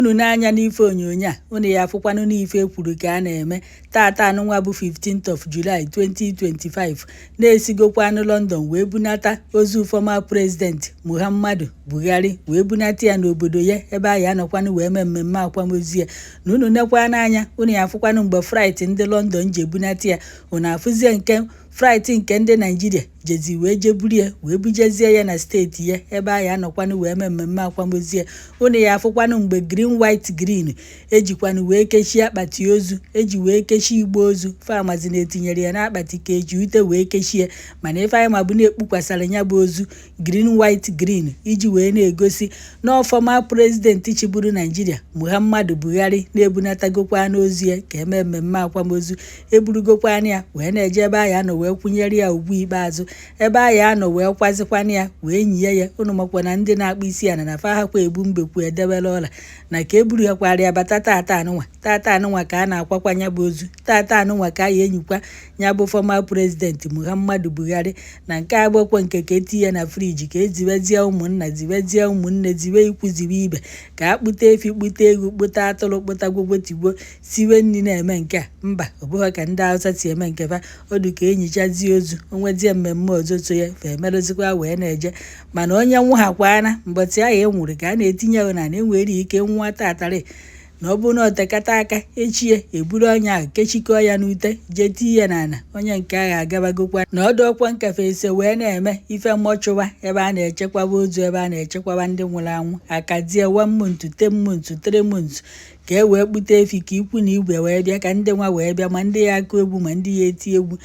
Unu na-anya n'ife onyonyo a, unu ya afụkwanụ n'ife ekwuru ka a na-eme tata anụnwa bụ 15th of July 2025, na-esigokwanụ London wee bunata ozu former president Muhammadu Buhari, wee bunata ya n'obodo ya ebe a ya anọkwanụ wee mee mmemme akwamozu ya. Na unu nekwa n'anya, unu ya afụkwanụ mgbe flight ndị London ji ebunata ya. Unu afụzie nke flight nke ndị Naijiria jezi wee jeburu ya, wee bujezie ya na steeti ya ebe a ya anọkwanụ wee mee mmemme akwamozu ya. Unu ya afụkwanụ mgbe green, white, green ejikwanụ wee kechie akpati ozu, eji wee kechie igbe ozu. Famazi na-etinyere ya n'akpati ka eji ute wee kechie, mana ife anyị ma bụ na-ekpukwasara ya bụ ozu green, white, green iji wee na-egosi na former president chịburu Naijiria Muhammadu Buhari na-ebunatagokwa n'ozu ya ka eme mmemme akwamozu. Eburugokwana ya wee na-eje ebe a ya anọ wee kwụnyere ya ugwu ikpeazụ, ebe a ya anọ wee kwazikwana ya wee nyie ya. Unu makwa na ndị na-akpụ isi ana na fa hakwa ebu mbekwu edebere ọla na ka eburu ya kwara ya bata tata anụnwa. Tata anụnwa ka a na-akwakwa ya bụ ozu, tata anụnwa ka a ya enyikwa ya bụ former president Muhammadu Buhari. Na nke a bụkwa nke ka etinye na fridge, ka eziwezie ụmụnna, ziwezie ụmụnne, ziwe ikwu, ziwe ibe, ka a kpụta efi, kpụta egwu, kpụta atụrụ, kpụta gwogwotigbo, siwe nri na-eme nke a. Mba, ọ bụghị ka ndị Hausa si eme nke fa. Ọdụ ka enyichazie ozu, onwezie mmemme ọzọ so ya fa emerụzikwa wee na-eje. Mana onye nwụghakwana mbọchị ahụ e nwụrụ ka a na-etinye na na enwere ike nwa tatarị na ọ bụrụ na ọ tekata aka echie, eburu onye ahụ kechikọọ ya n'ute, jee tinye ya n'ala. Onye nke ahụ agabagokwa na ọdụ ọkwa nkafe ise wee na-eme ife mmọchụwa ebe a na-echekwaba ozu, ebe a na-echekwaba ndị nwụrụ anwụ akazie 1 month, 10 months, 3 months, ka e wee kpute efi, ka ikwu na igwe wee bịa, ka ndị nwa wee bịa, ma ndị ya akụ egwu, ma ndị ya eti egwu.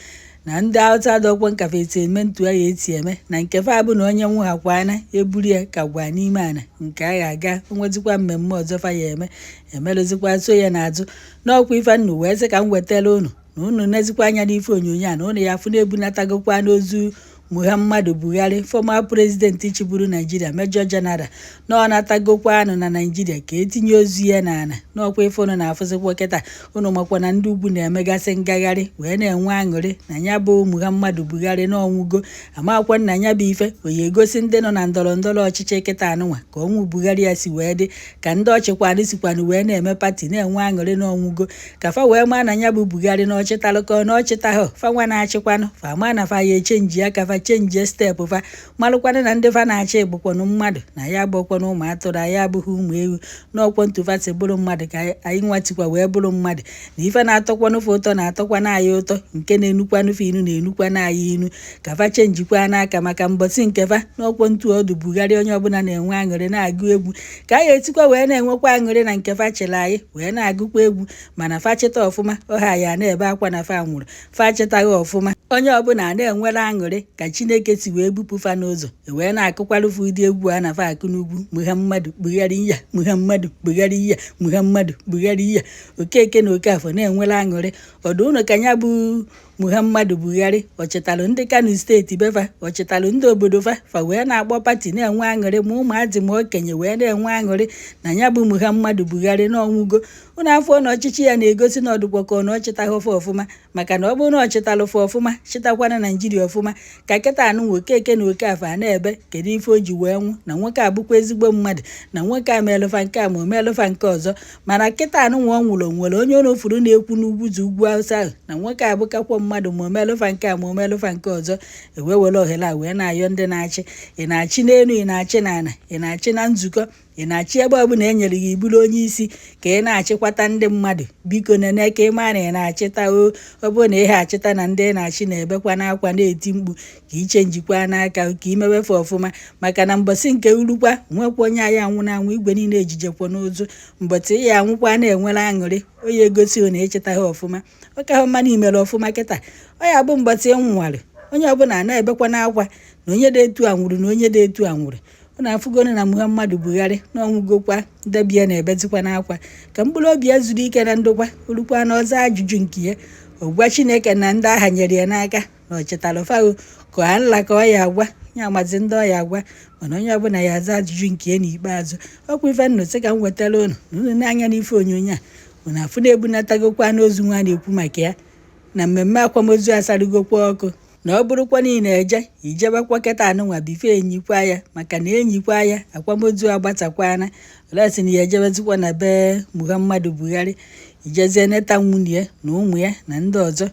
Na ndị Hausa dọkwa nkafe esi eme ntu agha esi eme na nke fa bụ na onye nwụghakwana, eburu ya ka gwa n'ime ana nke agha aga onwezikwa mmemme ọzọ fa ya eme, emerụzikwa so ya n'azụ. N'ọkwa ife nnu wee sị ka m wetara unu na unu nezikwa anya n'ife onyonyo a, na unu ya afụ na-ebunatagokwa n'ozu Muhammadu Buhari, former president chịburu Naijiria, Major General, na ọ natagokwa anụ na Naijiria ka etinye ozu ya n'ala. N'ọkwa ife unu na-afụzikwa kịta, unu makwa na ndị ugwu na-emegasị ngagharị wee na-enwe aṅụrị na ya bụ Muhammadu Buhari na ọnwụgo. Amakwa na ya bụ ife oyi egosi ndị nọ na ndọrọ ndọrọ ọchịchị kịta anụnwa ka ọnwụ Buhari ya si wee dị, ka ndị ọchịkwanụ sikwanụ wee na-eme party na-enwe aṅụrị na ọnwụgo, ka fa wee maa na ya bụ Buhari na ọchịtalụkọ na ọchịtahụ fa nwa na-achịkwanụ. Fa maa na fa ya echenji aka, fa chenjie step, fa malụkwanụ na ndị fa na-achị bụkwanụ mmadụ, na ya bụkwanụ ụmụ atụrụ, anyị abụghị ụmụ ewu. N'ọkwọ ntụfa si bụrụ mmadụ ka anyị nwatikwa wee bụrụ mmadụ, na ife na-atọkwanụ fa ụtọ na-atọkwanụ anyị ụtọ, nke na-enukwanụ fa inu na-enukwanụ anyị inu, ka fa chenjikwa n'aka maka mbọsị nke fa. N'ọkwọ ntu ọdụ Buhari, onye ọbụla na-enwe aṅụrị na-agụ egwu ka anyị etikwa wee na-enwekwa aṅụrị na nke fa chịrị anyị wee na-agụkwa egwu. Mana fa chịta ọfụma, ọha ya na-ebe akwa na fa nwụrụ. Fa chịtaghị ọfụma, onye ọbụla na-enwere aṅụrị ka Chineke si wee bupụ fa n'ụzọ, wee na-akụkwalụfa ụdị egwu a na fa akụ n'ugwu: "Muhammadu Buhari ya, Muhammadu Buhari ya, Muhammadu Buhari ya." Okeke na Okafọ na-enwere aṅụrị ọdụ ụnụ ka ya bụ Muhammadu Buhari ọ chịtalụ ndị Kano Steeti befa, ọ chịtalụ ndị obodo fa, fa wee na-akpọ party na-enwe aṅụrị, ma ụmụazị ma okenye wee na-enwe aṅụrị na ya bụ Muhammadu Buhari na ọnwụgo. Ụnụ afọ na ọchịchị ya na-egosi na ọdụkwa ka ọ na ọ chịtaghị fa ọfụma, maka na ọ bụrụ na ọ chịtalụ fa ọfụma, chịtakwana Naijiria ọfụma, ka kịta anụ Okeke na Okafọ a na-ebe kedu ife o ji wee nwụ, na nwoke a bụkwa ezigbo mmadụ, na nwoke a melụfa nke a ma o melụfa nke ọzọ. Mana kịta anụ nwa ọ nwụrụ, nwere onye ụnụ furu na-ekwu n'ugwu zu ugwu Awụsa ahụ na nwoke a bụkakwa mmadụ, ma o melụfa nke a ma o melụfa nke ọzọ. Ewee were ohere a wee na-ayọ ndị na-achị: ị na-achị n'elu, ị na-achị n'ala, ị na-achị na nzukọ, ị na-achị ebe ọbụla e nyere gị iburu onye isi ka ị na-achịkwata ndị mmadụ, biko nene ka ị maa na ị na-achịta o. Ọ bụrụ na ị ha achịta na ndị ị na-achị na-ebekwa n'akwa na-eti mkpu, ka iche njikwa n'aka ka imewefe ọfụma, maka na mbọsị nke urukwa nwekwa onye anyị anwụ na anwụ igwe niile ejijekwa n'ụzụ. Mbọsị ya anwụkwa na-enwere aṅụrị, onye egosi na ịchịta ha ọfụma, ọ ka hụ mma na imere ọfụma kịta. Ọ ya bụ mbọsị nwụwarị, onye ọbụla na-ebekwa n'akwa na onye dị etu a nwụrụ, na onye dị etu a nwụrụ. Unu afụgonu na Muhammadu Buhari na ọnwụgokwa, ndebie na-ebezikwa n'akwa ka mkpụrụ obi ya zuru ike na ndokwa, orukwa na ọzọ ajụjụ nke ya ọgwa Chineke na ndị agha nyere ya n'aka na ọ chetara fago ka nla ka ọ ya agwa ya amazi ndị ọ ya agwa. Mana onye ọbụla ya aza ajụjụ nke ya n'ikpeazụ. Ọkwa ife nnụ sị ka m wetara unu na unu n'anya n'ife onyonyo a, unu afụ na-ebunatagokwa n'ozu nwa na-ekwu maka ya na mmemme akwamozu asarugokwa ọkụ. Na ọ bụrụkwa na ị na-eje, ijebekwa kịta anụnwa before enyikwa ya, maka na enyikwa ya, akwamozu agbatakwana olesi na ya ejebezikwa na be Muhammadu Buhari, ijezie neta nwunye ya na ụmụ ya na ndị ọzọ.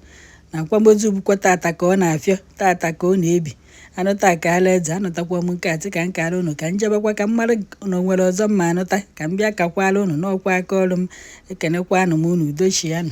Na akwamozu bụkwa tata ka ọ na-afịọ, tata ka ọ na-ebi anụta ka ala eze. Anụtakwa m nke atị ka m kara unu, ka m jebekwa ka m mara na o nwere ọzọ mma anụta, ka m bịa kakwala unu n'ọkwa aka ọrụ m. Ekenekwanụ m unu, udochianụ.